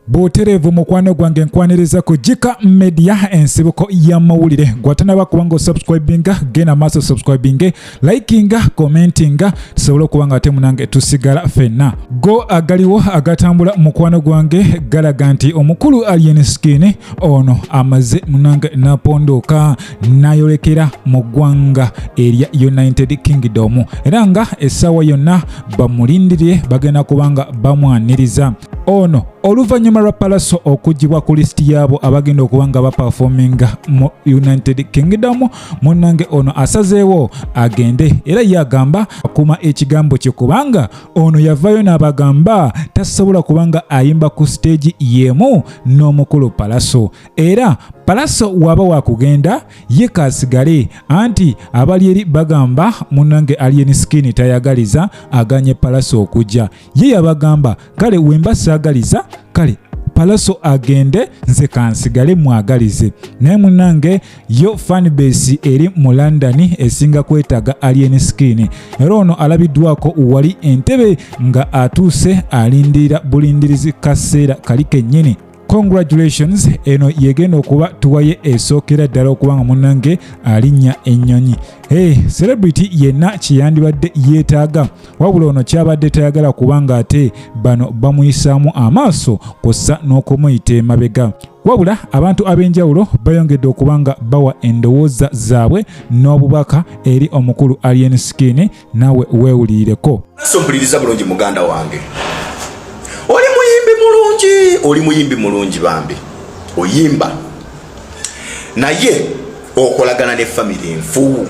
Butereevu mukwano gwange, nkwaniriza ku Jika Media, ensibuko y'amawulire. Gwatanaba kubanga osubscribinga, genda maaso subscribinge, likinga, commentinga, tusobole okuba nga ate munange tusigala ffenna. Go agaliwo agatambula mukwano gwange galaga nti omukulu Alien Skin ono amaze munange napondooka nayolekera mu ggwanga erya United Kingdom, era nga essaawa yonna bamulindirire, bagenda kubanga bamwaniriza. Ono oluvannyuma lwa Pallaso okuggyibwa ku lisiti yaabo abagenda okuba nga baperforminga mu United Kingdom, munnange ono asazeewo agende, era ye agamba akuuma ekigambo kye, kubanga ono yavaayo n'abagamba tasobola kubanga ayimba ku siteegi y'emu n'omukulu Pallaso, era Pallaso waba wakugenda ye kasigale. Anti abali eri bagamba munnange Alien Skin tayagaliza, aganye Pallaso okujja. Ye yabagamba, kale wemba saagaliza, kale Pallaso agende, nze kansigale mwagalize. Naye munnange yo fanbase eri mu London esinga kwetaaga Alien Skin, era ono alabiddwako wali entebe nga atuuse, alindirira bulindirizi kaseera kali kennyini. Congratulations, eno yegenda okuba tuwaye esookera ddala okuba nga munnange alinnya ennyonyi. Hey, celebrity yenna kyeyandibadde yeetaaga, wabula ono kyabadde tayagala kubanga ate bano bamuyisaamu amaaso kw'ossa n'okumuyita emabega. Wabula abantu ab'enjawulo bayongedde okuba nga bawa endowooza zaabwe n'obubaka eri omukulu Alien Skin. Naawe weewulirireko. So mpuliriza bulungi muganda wange, oli muyimbi mulungi, oli muyimbi mulungi bambi, oyimba naye okolagana ne famire enfu,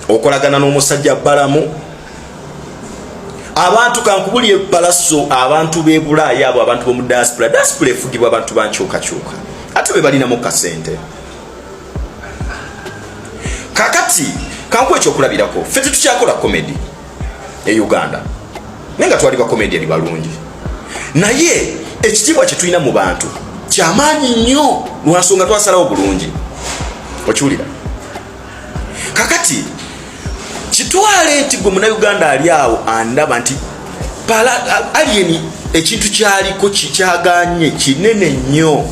okolagana n'omusajja Balamu. Abantu kankubulye, Pallaso, abantu b'e Bulaaya abo, abantu b'omu diaspora, diaspora efugibwa abantu bankyukakyuka, ate be balinamu kasente. Kakati kankuwa ekyokulabirako, ffe tetukyakola comedy e Uganda, naye nga twali bacomedian balungi, naye ekitiibwa kye tulina mu bantu kyamaanyi nnyo lwansonga twasalawo bulungi. Okiwulira? Kakati kitwale nti gwe Munauganda ali awo andaba nti Alien ekintu kyaliko kikyaganye kinene nnyo,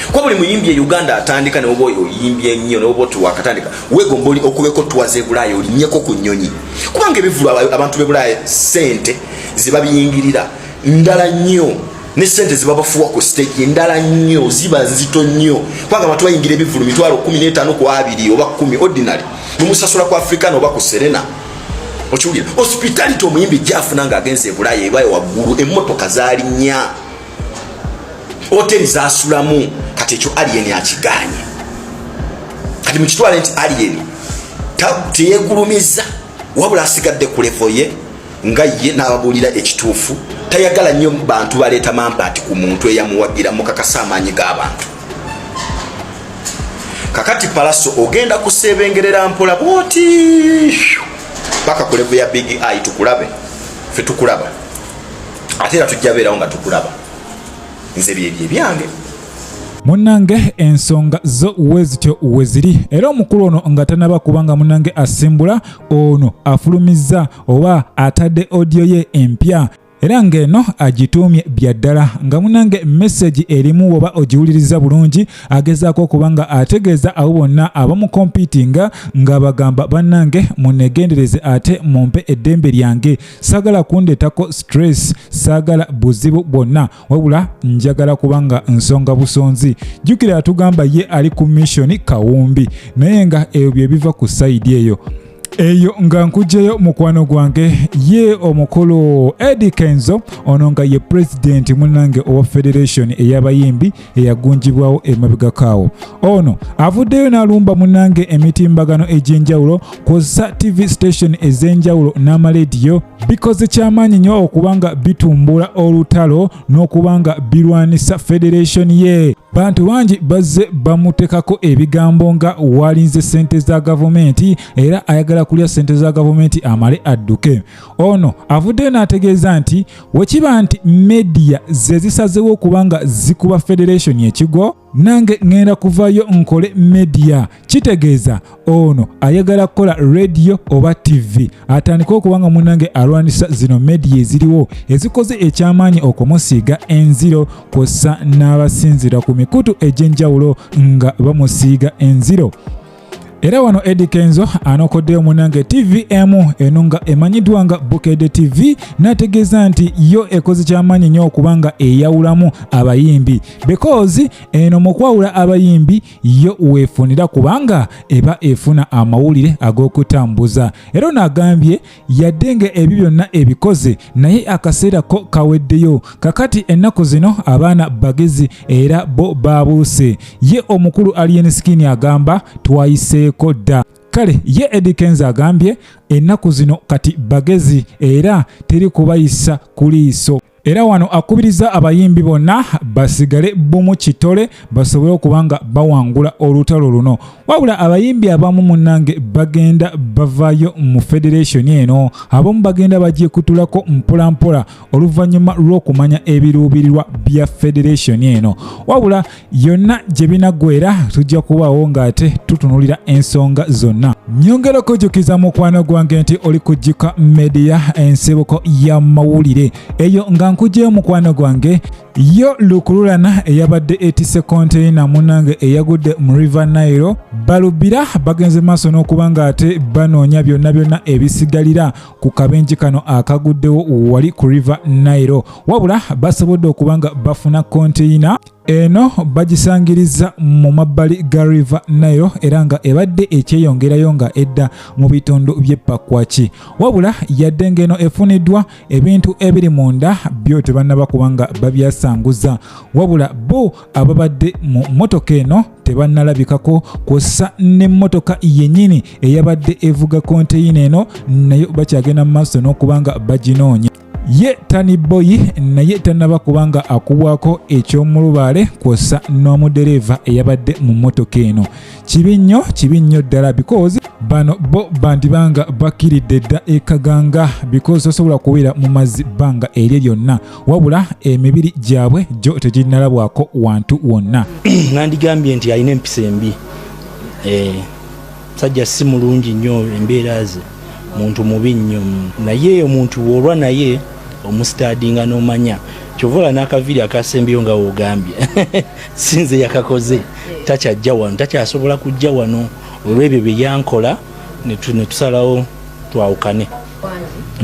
kuba buli muyimbi e Uganda atandika, newoba oyimbye ennyo, newoba otiwakatandika, wegomba oli okubeko twaze Bulaaya, olinyeko ku nnyonyi, kubanga ebivulu abantu be Bulaaya sente zebabiyingirira ndala nnyo, ne sente zebabafuwa ku stage ndala nnyo, ziba nzito nnyo, kubanga abantu bayingira ebivulu 15,000 ku 20 oba 10 ordinary, mumusasula ku Africana oba ku Serena. Okiwulira? Hospitality omuyimbi gyafuna ng'agenze e Bulaaya eba waggulu, emmotoka zalinnya, hoteri zasulamu. Kati ekyo Alien akiganye. Kati mukitwale nti Alien teyegulumiza, wabula asigadde ku level ye nga ye n'ababuulira ekituufu. Tayagala nnyo bantu baleeta mampaati ku muntu eyamuwagira, mukakasa amaanyi g'abantu. Kakati Pallaso ogenda kusebengerera mpola bwoti paka ku level ya Big Eye, tukulabe. Fe tukulaba, ate era tujja beerawo nga tukulaba. Nze byebyo ebyange. Munnange ensonga zo wezityo weziri, era omukulu ono nga tanaba kubanga munnange asimbula, ono afulumizza oba atadde audio ye empya, era ng'eno agituumye bya ddala, nga munnange message erimu woba ogiwuliriza bulungi agezaako okuba nga ategeeza abo bonna abamukompitinga, ng'abagamba, bannange munegendereze ate mumpe eddembe lyange, saagala kundeetako stress, saagala buzibu bwonna, wabula njagala kubanga nsonga busonzi. Jjukira atugamba ye ali ku mission kawumbi, naye nga ebyo bye biva ku side eyo eyo. Nga nkugyeyo mukwano gwange, ye omukulu Eddie Kenzo, ono nga ye pulezidenti munnange owa federation ey'abayimbi eyagunjibwawo emabegakaawo, ono avuddeyo n'alumba munnange emitimbagano egy'enjawulo kw'ossa TV station ez'enjawulo n'amalediyo, bikoze kyamaanyi nnyo okuba nga bitumbula olutalo n'okuba nga birwanisa federation ye. Bantu bangi bazze bamutekako ebigambo nga walinze ssente za gavumenti, era ayagala kulya ssente za gavumenti amale adduke. Ono avuddeyo n'ategeeza nti wekiba nti media ze zisazeewo okuba nga zikuba federation ekigwo. Nange ŋŋenda kuvayo nkole media. Kitegeeza ono ayagala kukola radio oba TV, atandike okuba nga munnange alwanisa zino media eziriwo ezikoze ekyamaanyi okumusiiga enziro, kw'ossa n'abasinziira ku mikutu egy'enjawulo nga bamusiiga enziro. Era wano Eddy Kenzo anokoddeyo munnange TV emu eno nga emanyiddwa nga Bukedde TV, n'ategeeza nti yo ekoze kyamaanyi nnyo okuba nga eyawulamu abayimbi, because eno mu kwawula abayimbi yo weefunira kubanga eba efuna amawulire ag'okutambuza. Era ono agambye yadde nga ebyo byonna ebikoze, naye akaseera ko kaweddeyo. Kakati ennaku zino abaana bagezi era bo baabuuse. Ye omukulu Alien Skin agamba twayiseeko dda. Kale ye Eddy Kenzo agambye ennaku zino kati bagezi era teri kubayisa ku liiso. Era wano akubiriza abayimbi bonna basigale bumu kitole basobole okuba nga bawangula olutalo luno. Wabula abayimbi abamu munnange bagenda bavaayo mu federation eno, abamu bagenda bagyekutulako mpolampola oluvannyuma lw'okumanya ebiruubirirwa bya federation eno. Wabula yonna gye binaggwera tujja kubaawo ng'ate tutunulira ensonga zonna. Nyongera okujjukiza mukwano gwange nti oli ku Jika Media, ensibuko y'amawulire. Eyo nga nkugyeyo mukwano gwange, yo lukululana eyabadde etisse konteyina munnange eyagudde mu River Nile, balubira bagenze maaso n'okuba ng'ate banoonya byonna byonna ebisigalira ku kabenje kano akaguddewo wali ku River Nile. Wabula basobodde okuba nga bafuna konteyina eno, bagisangiriza mu mabbali ga River Nile, era nga ebadde ekyeyongerayo nga edda mu bitundu by'e Pakwaki. Wabula yadde ng'eno efuniddwa, ebintu ebiri munda byo tebannaba kubanga babyasanguza. Wabula bo ababadde mu mmotoka eno tebannalabikako, kw'ossa n'emmotoka yennyini eyabadde evuga konteyina eno nayo bakyagenda mu maaso n'okuba nga baginoonya. Ye Tani Boyi naye tannaba kubanga akubwako eky'omulubaale, kw'ossa n'omudereeva eyabadde mu mmotoka eno. Kibi nnyo, kibi nnyo ddala, because bano bo bandibanga bakkiridde dda ekaganga, because tosobola kubeera mu mazzi bbanga eryo lyonna. Wabula emibiri gyabwe gyo teginnalabwako wantu wonna. Nandigambye nti alina empisa embi, musajja si mulungi nnyo, embeera ze muntu mubi nnyo, naye omuntu bw'olwa naye omustudyinga n'omanya. Kyova olaba n'akaviiri akasembyeyo nga woogambye sinze yakakoze, takyajja wano, takyasobola kujja wano olw'ebyo bye yankola, ne tusalawo twawukane.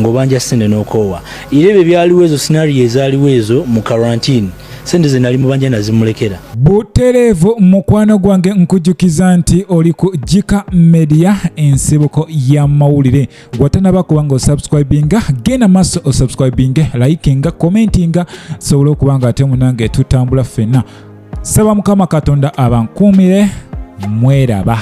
Ng'obanja sente n'okoowa, era ebyo byaliwo, ezo scenario ezaaliwo ezo mu quarantine, sente ze nali mubanja nazimulekera. Butereevu mukwano gwange, nkujjukiza nti oli ku Jika Media, ensibuko y'amawulire. Gwatanaba kuba nga osubscribinga, genda maaso osubscribinge, likinga, commentinga, sobole okuba nga ate munange tutambula ffenna. Saba Mukama Katonda abankuumire. Mweraba.